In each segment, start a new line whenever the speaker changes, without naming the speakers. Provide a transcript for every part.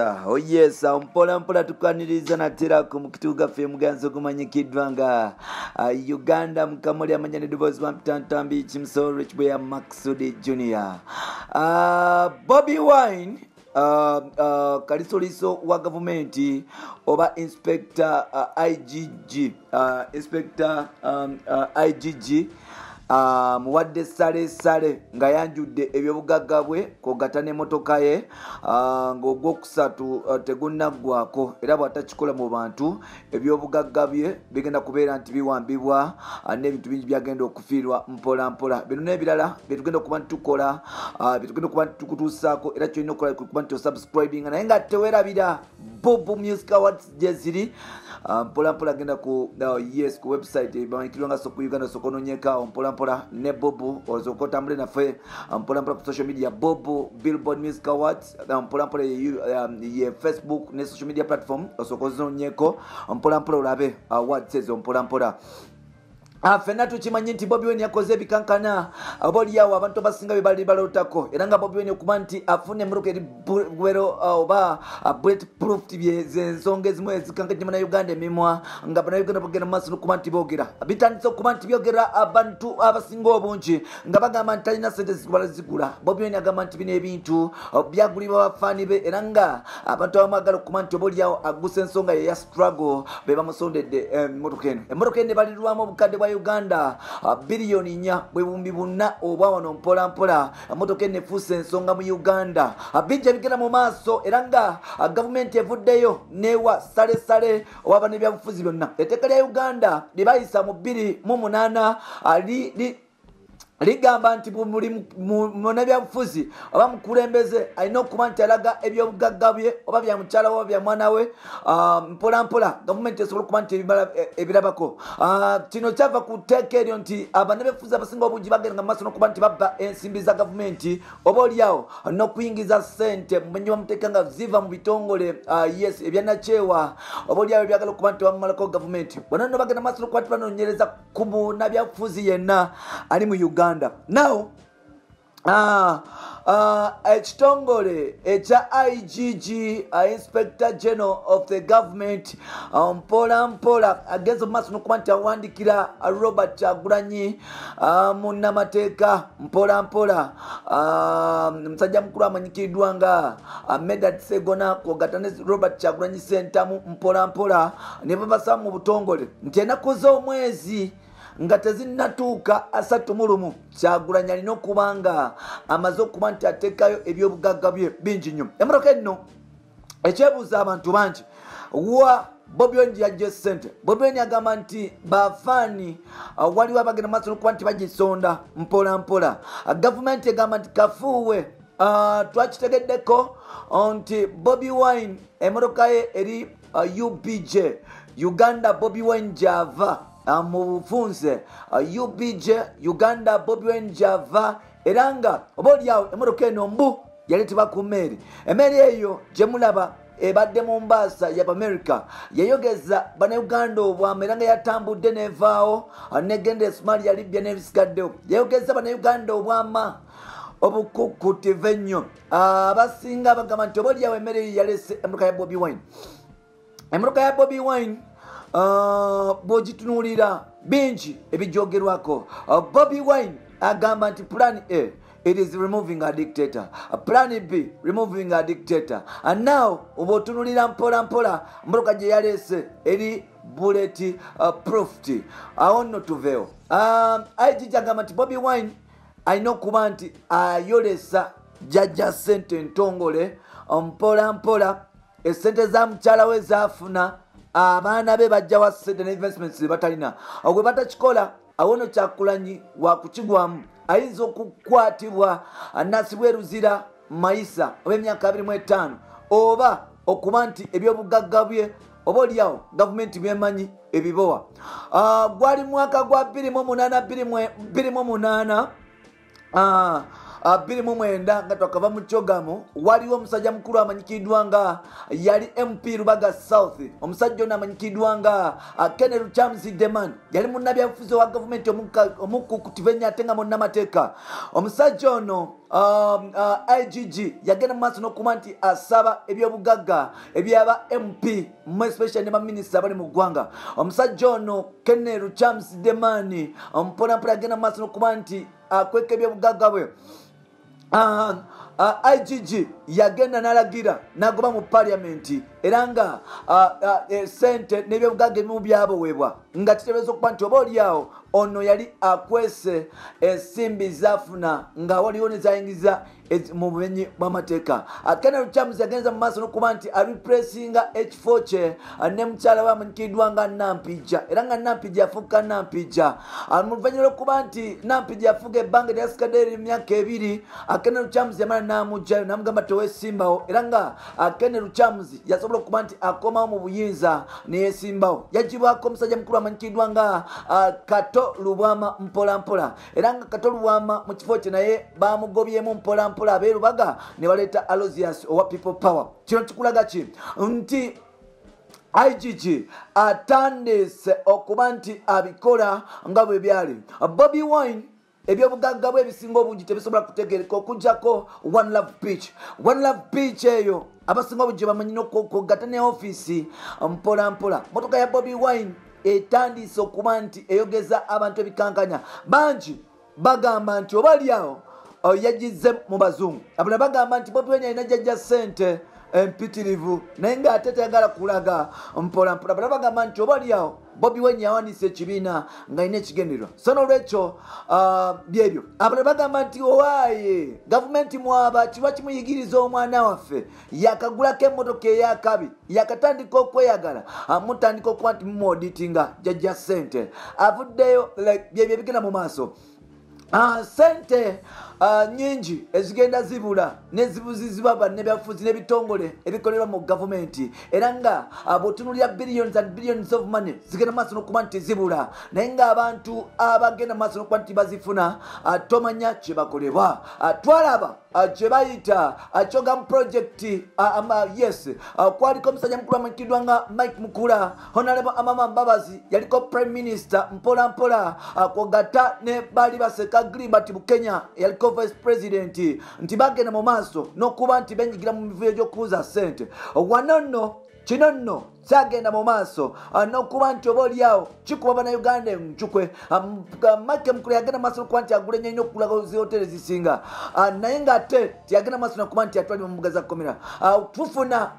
Oh yes, mpola mpola tukwaniriza natera ku mukutu gaffe muganzo gumanyikiddwa nga Uganda mukamoli amanya n'eddoboozi Wampitantambi Kimso Rich Boy Maxudi Junior. Bobi Wine kalisoliso wa gavumenti oba Inspector IGG, Inspector IGG muwadde sale sale nga yanjudde ebyobugagga bwe kw'ogatta n'emmotoka ye ng'ogwokusatu tegunnaggwako, era bw'atakikola mu bantu ebyobugagga bye bigenda kubeera nti biwambibwa n'ebintu bingi byagenda okufiirwa mpola mpola. Bino n'ebirala bye tugenda okuba nti tukola, bye tugenda okuba nti tukutuusaako, era kyolina okukola kwe kuba nti osubscribinga, naye nga teweerabira Bubu Music Awards gye ziri. Mpola mpola genda ku yes, ku website bamanyikiddwa nga Soko Uganda, osooka onoonyeekaawo mpola mpola ne Bubu, osooka otambule naffe mpola mpola ku social media Bubu Billboard Music Awards, mpola mpola ye Facebook ne social media platform, osooka ozonoonyeeko mpola mpola olabe awards ezo mpola mpola. Ffenna tukimanyi nti Bobi Wine yakoze ebikankana, oba oliawo abantu abasinga bye bali balootako, era nga Bobi Wine okuba nti afuna emmotoka eri bwero oba bullet proof, zensonga ezimu ezikankanya Bannayuganda emimwa, nga Bannayuganda bagenda mu maaso n'okuba nti boogera. Bitandise okuba nti byogera abantu abasinga obungi nga bagamba nti talina ssente zikubala zigula. Bobi Wine agamba nti bino ebintu byagulibwa bafaani be, era nga abantu abamwagala okuba nti oba oliawo agusa ensonga ye ya struggle be bamusondedde emmotoka eno. Emmotoka eno ebalirwamu obukadde bwa Uganda 4 billion buna obwa wano mpola mpola. Emmotoka eno efuuse ensonga mu Uganda, bijja bigenda mu maaso, era nga gavumenti evuddeyo newa sale sale oba bannabyabufuzi byonna. Etteeka lya Uganda lye bayisa mu 2008 ligamba nti buli munnabyabufuzi oba mukulembeze alina okuba nti alaga ebyobugagga bye oba bya mukyala we oba bya mwana we, mpola mpola gavumenti esobola okuba nti ebirabako. Kino kyava ku tteeka eryo nti abannabyabufuzi abasinga obungi bagenda mu maaso n'okuba nti babba ensimbi za gavumenti oba oliawo n'okuyingiza ssente mumenyi w'amateeka nga ziva mu bitongole yes, ebyannakyewa oba oliawo ebyagala okuba nti bamumalako gavumenti. Bano nno bagenda mu maaso n'okuba nti banoonyereza ku munnabyabufuzi yenna ali mu Uganda. Now, ekitongole ekya IGG, Inspector General of the Government, mpola mpola agenze mu maaso n'okuba nti awandikira Robert Kyagulanyi munnamateeka mpola mpola, musajja mukulu amanyikiddwa nga Medard Segona kw'ogatta ne Robert Kyagulanyi Ssentamu, mpola mpola ne babasaba mu butongole nti ennaku z'omwezi nga tezinnatuuka 31, Kyagulanyi alina okuba nga amaze okuba nti ateekayo ebyobugagga bye bingi nnyo. Emmotoka eno ekyebuuza abantu bangi wa Bobi Wine yajja ssente. Bobi Wine agamba nti bafaani waliwo abagenda mu maaso n'okuba nti bagisonda mpola mpola. Gavumenti egamba nti kafuuwe. Twakitegeddeko nti Bobi Wine emmotoka ye eri UBJ, Uganda Bobi Wine gy'ava, mu bufunze UBJ, Uganda Bobi Wine gy'ava, era nga oba oliawo emmotoka eno mbu yaleetebwa ku mmeeri. Emmeeri eyo gye mulaba ebadde mu mbaasa y'Abamerika, yayogeza Bannayuganda obwama, era nga yatambudde n'evaawo negenda e Somalia, Libya n'ebisigaddewo. Yayogeza Bannayuganda obwama obukukutive ennyo. Abasinga bagamba nti oba oliawo emmere eyo yaleese emmotoka ya Bobi Wine. Emmotoka ya Bobi Wine bw'ogitunuulira bingi ebijoogerwako. Bobi Wine agamba nti plan A, it is removing a dictator. Plan B, removing a dictator. And now oba otunuulira mpola mpola emmotoka gye yaleese eri bullet proofed. Awo nno tuveewo. IGG agamba nti Bobi Wine alina okuba nti ayolesa jjajja ssente entongole mpola mpola, essente za mukyala we zaafuna, abaana be bajjawa ssente ne investments ze batalina. Bwe batakikola, awo nno Kyagulanyi wakukigwamu, ayinza okukwatibwa nasibwa eruzira mayisa oba emyaka 25, oba okuba nti ebyobugagga bye oba oliawo gavumenti byemanyi ebibowa. Gwali mwaka gwa 2008, 2008. 29 nga twakava mu Kyogamu, waliwo omusajja mukulu amanyikiddwa nga yali MP Rubaga South. Omusajja ono amanyikiddwa nga Ken Lukyamuzi Deman, yali munnabyabufuzi wa gavumenti omukukutivu ennyo ate nga munnamateeka. Omusajja ono IGG yagenda mu maaso n'okuba nti asaba ebyobugagga ebyaba MP, especially ne baminisita abali mu ggwanga. Omusajja ono Ken Lukyamuzi Deman mpolampola yagenda mu maaso n'okuba nti akweka ebyobugagga bwe. IGG yagenda n'alagira n'agoba mu parliament, era nga sente n'ebyobugagga ebimu byaboweebwa, nga kiteebereza okuba nti oba oliawo ono yali akwese ensimbi zafuna nga waliwo nezayingiza mu bumenyi bw'amateeka. Ken Lukyamuzi yagenza mu maaso n'okuba nti areplacinga ekifo kye ne mukyala we amanyikiddwa nga Nampijja, era nga Nampijja yafuuka Nampijja. Mu luvannyuma lw'okuba nti Nampijja yafuuka ebbanga eryasigadde eri emyaka 2, Ken Lukyamuzi yamala n'amuggyayo n'amugamba teweesimbawo, era nga Ken Lukyamuzi yasobola okuba nti akomawo mu buyinza neyeesimbawo. Yagibwako omusajja mukulu amanyikiddwa nga Kato Lubwama mpolampola, era nga Kato Lubwama mu kifo kye naye bamugobyemu mpolampola abeerubaga ne baleeta Aloysius owa People Power. Kino kikulaga ki nti IGG atandise okuba nti abikola nga bwe byali. Bobi Wine ebyobugagga bwe ebisinga obungi tebisobola kutegeereka okuggyako One Love Beach. One Love Beach eyo abasinga obungi bamanyi n'okugatta ne ofiisi mpola mpola. Motoka ya Bobi Wine etandise okuba nti eyogeza abantu ebikankanya. Bangi bagamba nti oba ali awo yagize mu bazungu. Abalala bagamba nti Bobi Wine alina jjajja ssente empitirivu naye ng'ate tayagala kulaga mpola mpola. Abalala bagamba nti oba ali awo Bobi Wine yawandiisa ekibiina ng'alina ekigendererwa. So n'olwekyo byebyo. Abalala bagamba nti owaaye gavumenti mwaba kiba kimuyigiriza omwana waffe, yakagulako emmotoka ey'akabi, yakatandika okweyagala, mutandika okuba nti mumuoditinga jjajja ssente avuddeyo. Byebyo ebigenda mu maaso. Sente nyingi ezigenda zibula nezibuzizibwa bannabyabufuzi n'ebitongole ebikolerwa mu gavumenti, era nga bw'otunuulira billions and billions of money zigenda maaso n'okuba nti zibula, naye ng'abantu abagenda maaso n'okuba nti bazifuna tomanya kye bakolebwa. Twalaba kye bayita Kyogamu project, yes, kwaliko omusajja mukulu amanyikiddwa nga Mike Mukula, Honorable Amama Mbabazi yaliko Prime Minister mpola mpola, kwogatta ne baali baseka Gilbert Bukenya yaliko Vice President, nti bagenda mu maaso n'okuba nti benyigira mu mivuyo gy'okubuza ssente. Wano nno kino nno kyagenda mu maaso n'okuba nti oba oliawo kikuba bannayuganda encukwe. Mike Mukula yagenda maaso n'okuba nti agula ennyonyi n'okugula zi hoteri zisinga, naye ng'ate teyagenda maaso n'okuba nti atwalibwa mu mbuga za kkomera. Tufuna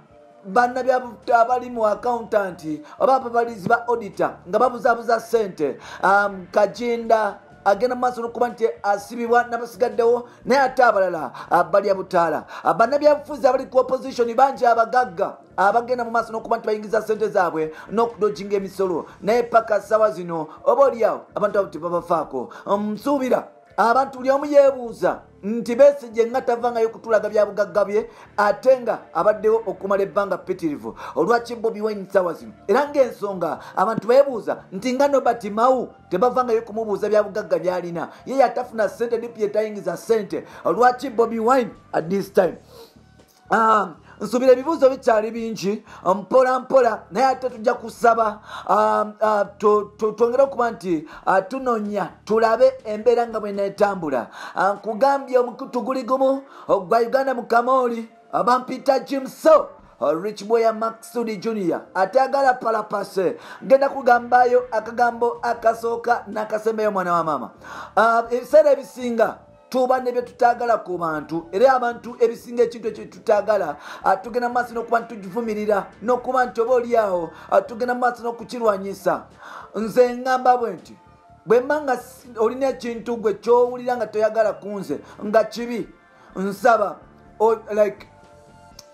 bannabyabufuzi abali mu accountant oba ababalizi ba auditor nga babuzaabuza ssente. Kajinda agenda maaso n'okuba nti asibibwa n'abasigaddewo, naye ate abalala balya butaala. Bannabyabufuzi abali ku opposition bangi abagagga abagenda mu maaso n'okuba nti bayingiza ssente zaabwe n'okudojinga emisolo, naye paka ssaawa zino oba oliawo abantu abo tebabafaako. Nsuubira abantu buli omu yeebuuza nti Besigye nga tavangayo kutulaga byabugagga bye ate nga abaddewo okumala ebbanga ppitirivu, olwaki Bobi Wine ssaawa zino? Era ng'ensonga abantu beebuuza nti nga Norbert Mao tebavangayo kumubuuza byabugagga by'alina, ye yatafuna ssente, DP etayingiza ssente, olwaki Bobi Wine at this time? Nsuubira ebibuuzo bikyali bingi mpola mpola, naye ate tujja kusaba twongere okuba nti tunonya tulabe embeera nga bweneetambula. Nkugambye omukutu guli gumu gwa Uganda mu Kamooli, bampita Jimso Rich Boy Maxudi Junior atagala palapase. Ngenda kugambayo akagambo akasooka n'akasembayo mwana wa mama. Ebiseera ebisinga tuba ne bye tutagala ku bantu, era abantu ebisinga ekintu ekyo tutagala tugenda maaso n'okuba nti tugivumirira n'okuba nti oba oliawo tugenda maaso n'okukirwanyisa. Nze ngamba bwe nti bwe mba nga olina ekintu gwe ky'owulira nga toyagala ku nze nga kibi, nsaba like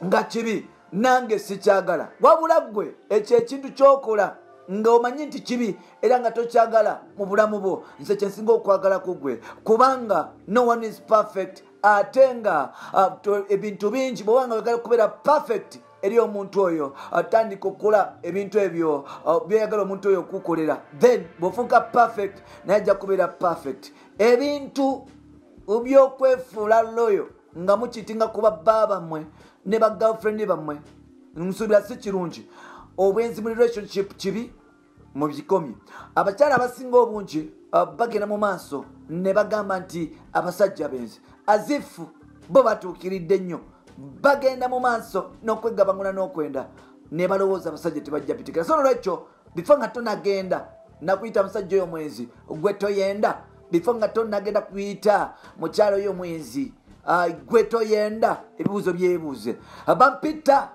nga kibi nange sikyagala, wabula ggwe ekyo ekintu ky'okola nga omanyi nti kibi era nga tokyagala mu bulamu bwo, nze kye nsinga okwagala ku ggwe, kubanga no one is perfect, ate nga ebintu bingi bw'oba nga oyagala kubeera perfect eri omuntu oyo, atandika okukola ebintu ebyo by'oyagala omuntu oyo okukolera, then bw'ofuuka perfect naye ajja kubeera perfect. Ebintu Byokwefuula loyo nga mukitinga kuba bba bammwe ne ba girlfriend bammwe, nsuubira si kirungi. Obwenzi mu relationship kibi, mubikomye. Abakyala abasinga obungi bagenda mu maaso ne bagamba nti abasajja benzi, azifu bo batuukiridde nnyo, bagenda mu maaso n'okwegabangula n'okwenda ne balowooza abasajja tebajja bitikira. So nolwekyo bifo nga tonagenda nakuyita musajja oyo mwenzi gwe toyenda, bifo nga tonagenda kuyita mukyalo oyo mwenzi gwe toyenda, ebibuuzo byebuuze. Bampita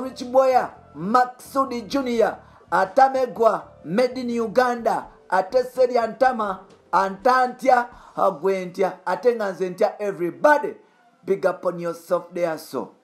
Rich Boya Maksudi Junior atamegwa made in Uganda, ate serya ntama antantya gwe ntya, ate nga nze ntya. Everybody big up on yourself there. So